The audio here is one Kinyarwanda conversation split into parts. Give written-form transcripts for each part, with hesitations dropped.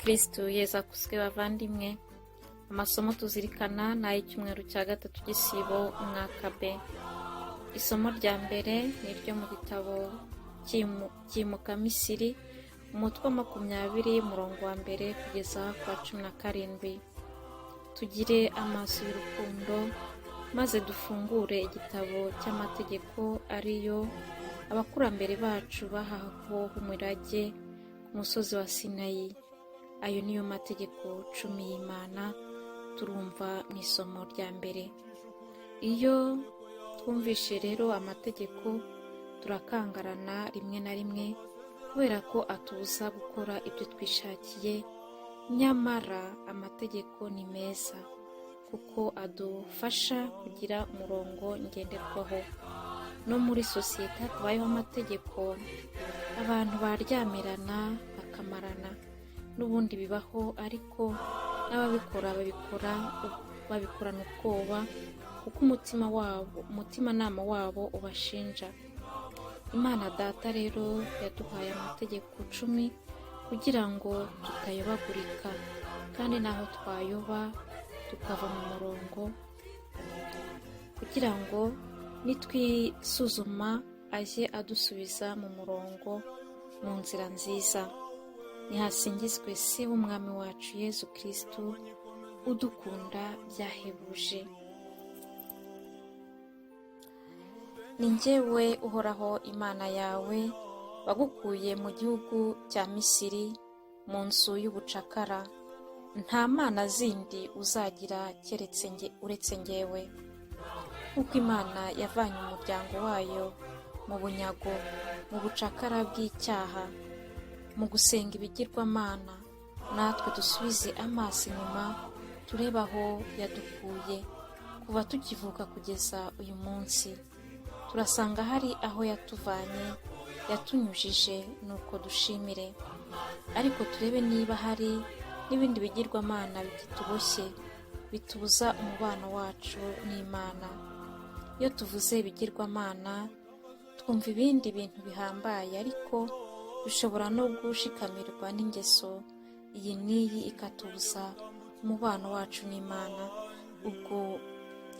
Kristu Yezu akuzwe bavandimwe. Amasomo tuzirikana ni ay'icyumweru cya gatatu gisibo umwaka B. Isomo rya mbere ni iryo mu gitabo cy'Imukamisiri, umutwe wa 20, umurongo wa mbere kugeza ku wa 17. Tugire amaso y'urukundo maze dufungure igitabo cy'amategeko, ariyo abakurambere bacu bahaweho umurage ku musozi wa Sinayi. Ayo niyo mategeko 10 y'Imana turumva mu isomo rya mbere. Iyo twumvishe rero amategeko turakangarana rimwe na rimwe, kubera ko atubuza gukora ibyo twishakiye. Nyamara amategeko ni meza kuko adufasha kugira umurongo ngenderwaho. No muri sosiyete hatabayeho amategeko, abantu baryamirana bakamarana. N'ubundi bibaho, ariko n'ababikora babikora babikorana ubwoba, kuko umutima wabo, umutimanama wabo ubashinja. Imana Data rero yaduhaye amategeko 10 kugira ngo tutayobagurika, kandi n'aho twayoba tukava mu murongo, kugira ngo nitwisuzuma ajye adusubiza mu murongo, mu nzira nziza. Nihasingizwe Se w'Umwami wacu Yezu Kristu udukunda byahebuje. Ni njyewe Uhoraho Imana yawe, wagukuye mu gihugu cya Misiri, mu nzu y'ubucakara. Nta mana zindi uzagira keretse nge, uretse ngewe. Nk'uko Imana yavanye umuryango wayo mu bunyago, mu bucakara bw'icyaha, mu gusenga ibigirwamana, natwe dusubize amaso inyuma turebe aho yadukuye kuva tukivuka kugeza uyu munsi. Turasanga hari aho yatuvanye, yatunyujije, nuko dushimire. Ariko turebe niba hari n'ibindi bigirwamana bikituboshye, bitubuza umubano wacu n'Imana. Iyo tuvuze ibigirwamana twumva ibindi bintu bihambaye, ariko dushobora no gushikamirwa n'ingeso iyi n'iyi ikatubuza umubano wacu n'Imana. Ubwo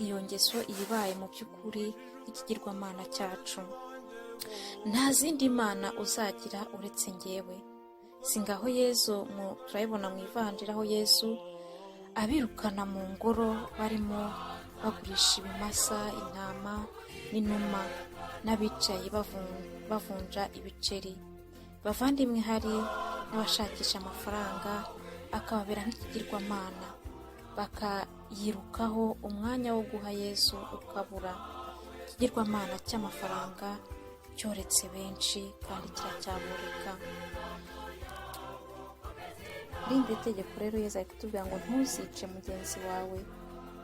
iyo ngeso iba ibaye mu by'ukuri ikigirwamana cyacu. Nta zindi mana uzagira uretse ngewe. Si ngaho Yezu, turabibona mu ivanjiri aho Yezu abirukana mu ngoro barimo bagurisha ibimasa, intama n'inuma, n'abicaye bavunja ibiceri. Bavandimwe, hari n'abashakisha amafaranga akababera nk'ikigirwamana, bakayirukaho umwanya wo guha Yezu ukabura. Ikigirwamana cy'amafaranga cyoretse benshi kandi kiracyaboreka. Irindi tegeko rero Yezu ari kutubwira ngo ntuzice mugenzi wawe.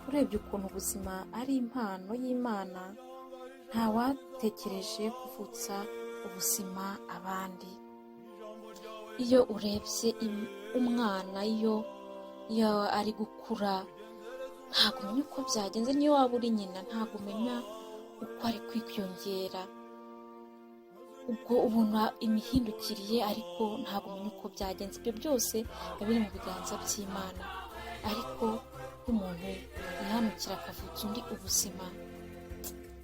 Urebye ukuntu ubuzima ari impano y'Imana, ntawatekereje kuvutsa ubuzima abandi. Iyo urebye umwana iyo ari gukura, ntabwo umenya uko byagenze. Niyo waba uri nyina, ntabwo umenya uko ari kwiyongera. Ubwo ubona imihindukiriye, ariko ntabwo umenya uko byagenze. Ibyo byose biba biri mu biganza by'Imana. Ariko nk'umuntu yihanukira akavutsa undi ubuzima,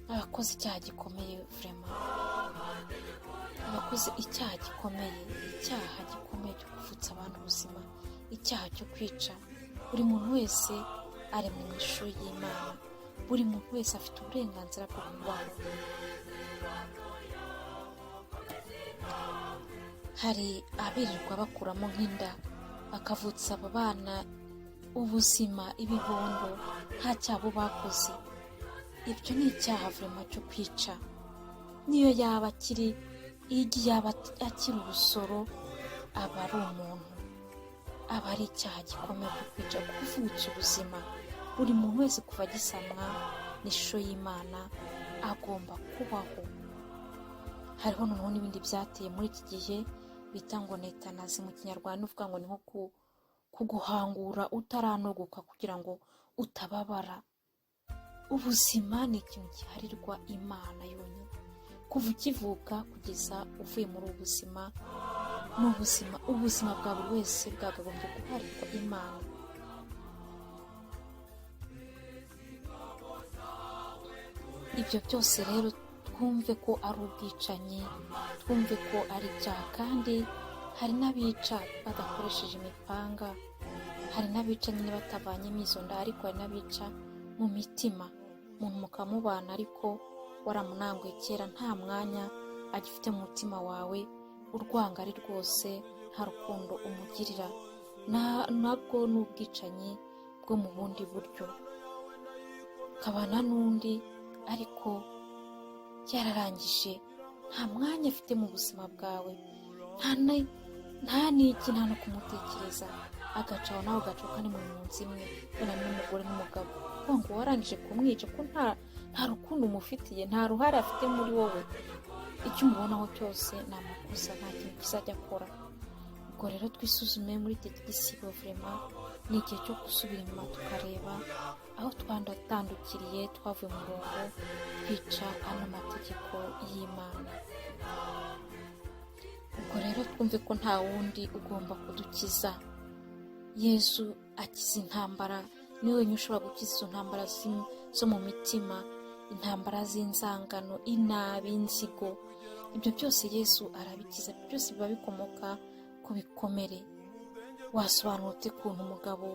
aba akoze icyaha gikomeye, vraiment aba akoze icyaha gikomeye, icyaha gikomeye cyo kuvutsa abantu ubuzima, icyaha cyo kwica. Buri muntu wese ari mu ishusho y'Imana, buri muntu wese afite uburenganzira bwo kubaho. Hari abirirwa bakuramo nk'inda bakavutsa abo bana ubuzima, ibibondo, nta cyabo bakoze. Ibyo ni icyaha vraiment cyo kwica. Niyo yaba akiri igi, yaba akiri urusoro, aba ari umuntu, aba ari icyaha gikomeye cyo kwica, kuvutsa ubuzima. Buri muntu wese kuva agisamwa n'ishusho y'Imana agomba kubaho. Hariho noneho n'ibindi byateye muri iki gihe bita ngo netanazi mu kinyarwanda, uvuga ngo ni nko kuguhangura utaranogoka kugira ngo utababara. Ubuzima ni ikintu giharirwa Imana yonyine, kuva ukivuka kugeza uvuye muri ubu buzima. Ni ubuzima, ubuzima bwa buri wese bwakagombye guharirwa Imana. Ibyo byose rero twumve ko ari ubwicanyi, twumve ko ari ibyaha, kandi hari n'abica badakoresheje imipanga, hari n'abica nyine batavanyemo izo nda, ariko hari n'abica mu mitima. Umuntu mukamubana ariko waramunanguye kera, nta mwanya agifite mu mutima wawe, urwanga ari rwose, nta rukundo umugirira, nabwo ni ubwicanyi bwo mu bundi buryo. Ukabana n'undi ariko yararangije, nta mwanya afite mu buzima bwawe, nta n'iki, nta no kumutekereza, agacaho nawe ugacaho, kandi mu nzu imwe wenda n'umugore n'umugabo, kuko ngo warangije kumwica, ko nta rukundo umufitiye, nta ruhare afite muri wowe, icyo umubonaho cyose ni amakosa, nta kintu kizajya akora. Ubwo rero twisuzume muri iki gisibo, vurema ni igihe cyo gusubira inyuma tukareba aho twatandukiriye, twavuye mu murongo, twica ano mategeko y'Imana. Ubwo rero twumve ko nta wundi ugomba kudukiza. Yezu akiza intambara, niwe wenyine ushobora gukiza izo ntambara zo mu mitima, intambara z'inzangano, inabi, inzigo. Ibyo byose Yesu arabikiza, byose biba bikomoka ku bikomere. Wasobanura ute ukuntu umugabo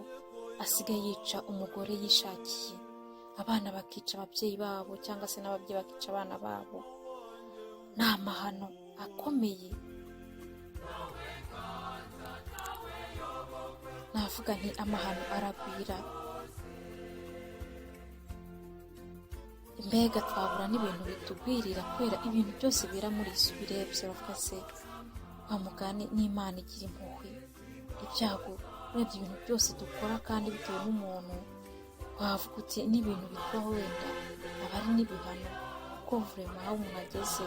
asigaye yica umugore yishakiye, abana bakica ababyeyi babo, cyangwa se n'ababyeyi bakica abana babo? Ni amahano akomeye. Navuga nti amahano aragwira. Mbega twabura n'ibintu bitugwirira, kubera ibintu byose bira muri isi ubirebye bavuga se wa mugani n'Imana igira impuhwe. Ibyago urebye ibintu byose dukora kandi bitewe n'umuntu, wavuga uti n'ibintu bitubaho wenda aba ari n'ibihano, kuko vurema aho umuntu ageze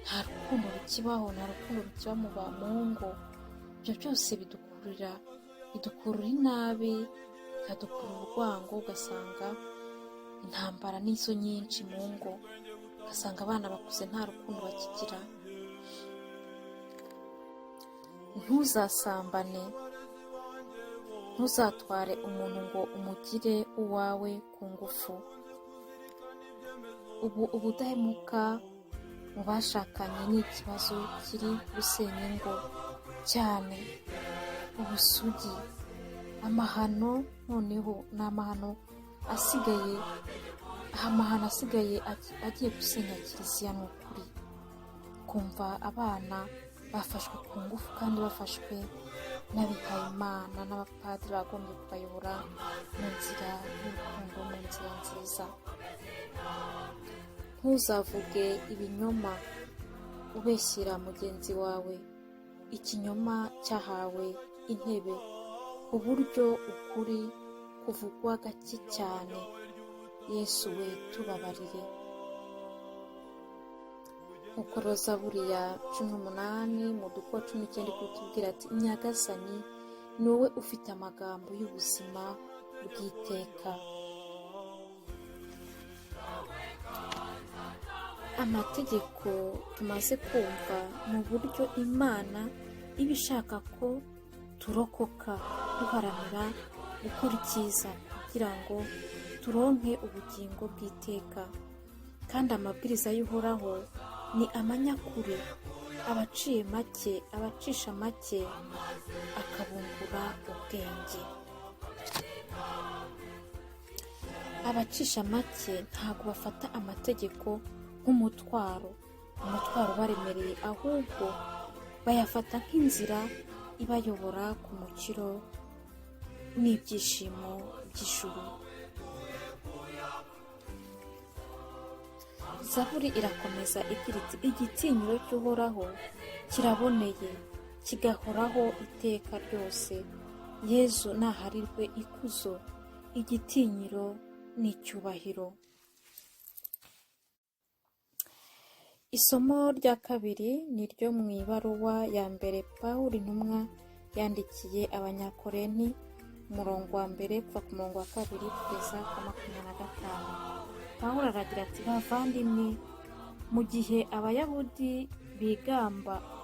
nta rukundo rukibaho, nta rukundo rukiba mu ngo. Ibyo byose bidukurura inabi, bikadukurura urwango, ugasanga intambara nizo nyinshi mu ngo, ugasanga abana bakuze nta rukundo bakigira. Ntuzasambane, ntuzatware umuntu ngo umugire uwawe ku ngufu. Ubu ubudahemuka mu bashakanye ni ikibazo kiri gusenya ingo cyane. Ubusugi, amahano, noneho ni amahano asigaye, amahano asigaye agiye gusenya kiliziya. Ni ukuri kumva abana bafashwe ku ngufu, kandi bafashwe n'abihayimana n'abapadiri bagombye kubayobora mu nzira y'urukundo, mu nzira nziza. Ntuzavuge ibinyoma ubeshyira mugenzi wawe. Ikinyoma cyahawe intebe ku buryo ukuri kuvugwa gake cyane. Yesu we tubabarire. Nk'uko Zaburi ya 18 mu duko 19 kutubwira ati Nyagasani ni wowe ufite amagambo y'ubuzima bw'iteka. Amategeko tumaze kumva mu buryo Imana iba ishaka ko turokoka, duharanira gukora icyiza kugira ngo turonke ubugingo bw'iteka. Kandi amabwiriza y'Uhoraho ni amanyakuri, abaciye make, abacisha make akabungura ubwenge. Abacisha make ntabwo bafata amategeko nk'umutwaro, umutwaro ubaremereye, ahubwo bayafata nk'inzira ibayobora ku mukiro n'ibyishimo by'ijuru. Zaburi irakomeza igira iti igitinyiro cy'Uhoraho kiraboneye, kigahoraho iteka ryose. Yezu naharirwe ikuzo, igitinyiro n'icyubahiro. Isomo rya kabiri ni ryo mu ibaruwa ya mbere Pawulo intumwa yandikiye Abanyakorenti, umurongo wa mbere kuva ku murongo wa 2 kugeza ku 25. Pawulo aragira ati bavandimwe, mu gihe Abayahudi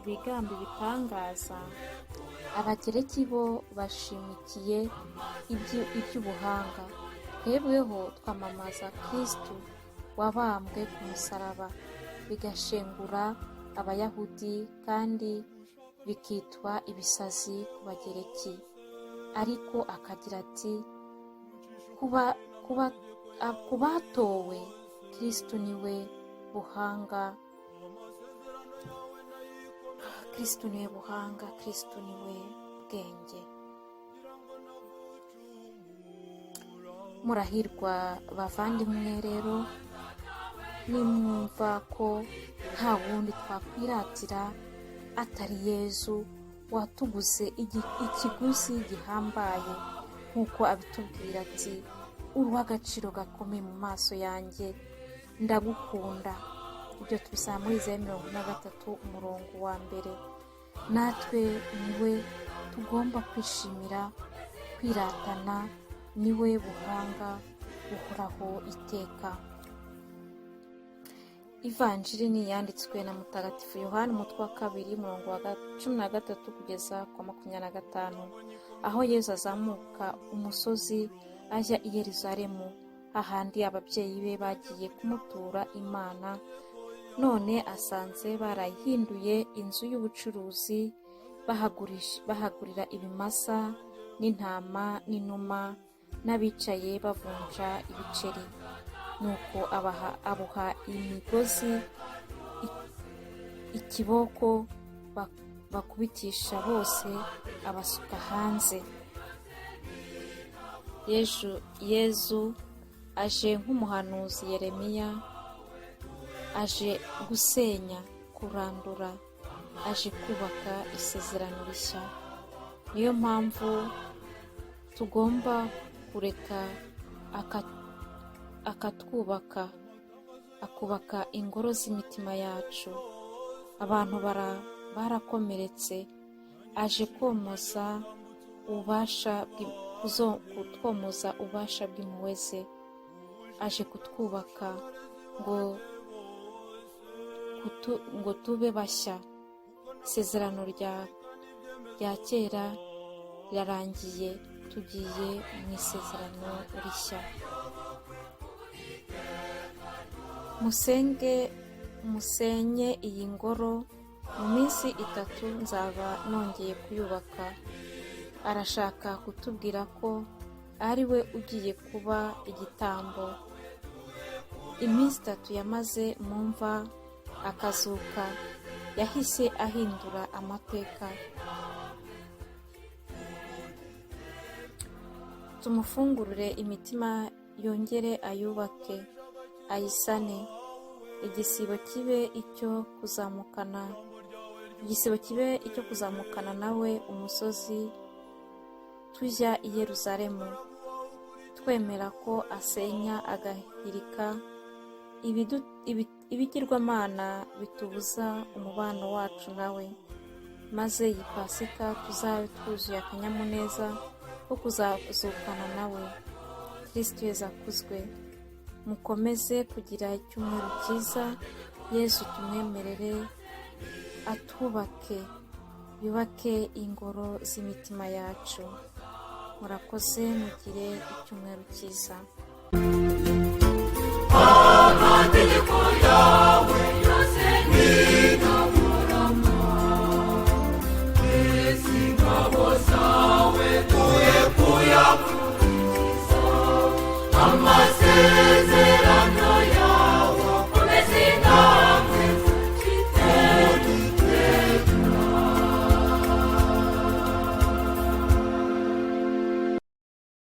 bigamba ibitangaza, Abagereki bo bashimikiye iby'ubuhanga, twebweho twamamaza Kristu wabambwe ku musaraba, bigashengura Abayahudi kandi bikitwa ibisazi ku Bagereki. Ariko akagira ati ku batowe Kristu niwe buhanga, Kristu niwe buhanga, Kristu niwe bwenge. Murahirwa bavandimwe rero nimwumva ko nta wundi twakwiratira atari Yezu watuguze ikiguzi gihambaye, nk'uko abitubwira ati uri uw'agaciro gakomeye mu maso yanjye, ndagukunda. Ibyo tubisanga muri Izayi 43 umurongo wa 1. Natwe niwe tugomba kwishimira, kwiratana, niwe buhanga buhoraho iteka. Ivanjiri ni iyanditswe na Mutagatifu Yohani, umutwe wa 2, umurongo wa 13 kugeza ku wa 25, aho Yezu azamuka umusozi ajya i Yerusalemu, hahandi ababyeyi be bagiye kumutura Imana, none asanze barayihinduye inzu y'ubucuruzi, bahagurira ibimasa n'intama n'inuma, n'abicaye bavunja ibiceri. Nuko aboha imigozi ikiboko bakubitisha bose, abasuka hanze. Yezu aje nk'umuhanuzi Yeremiya, aje gusenya, kurandura, aje kubaka isezerano rishya. Niyo mpamvu tugomba kureka akatwubaka, akubaka ingoro z'imitima yacu. Abantu barakomeretse, aje komoza ububasha kutwomoza ububasha bw'impuhwe ze, aje kutwubaka ngo tube bashya. Isezerano rya kera rirarangiye, tugiye mu isezerano rishya. Musenge, musenye iyi ngoro, mu minsi 3 nzaba nongeye kuyubaka. Arashaka kutubwira ko ari we ugiye kuba igitambo. Iminsi 3 yamaze mu mva akazuka, yahise ahindura amateka. Tumufungurire imitima yongere ayubake, ayisane. Igisibo kibe icyo kuzamukana, igisibo kibe icyo kuzamukana nawe umusozi tujya i Yerusalemu, twemera ko asenya agahirika ibigirwamana bitubuza umubano wacu nawe, maze iyi Pasika tuzabe twuzuye akanyamuneza ko kuzazukana nawe. Kristu Yezu akuzwe. Mukomeze kugira icyumweru cyiza. Yezu tumwemerere atwubake, yubake ingoro z'imitima yacu. Murakoze, mugire icyumweru cyiza.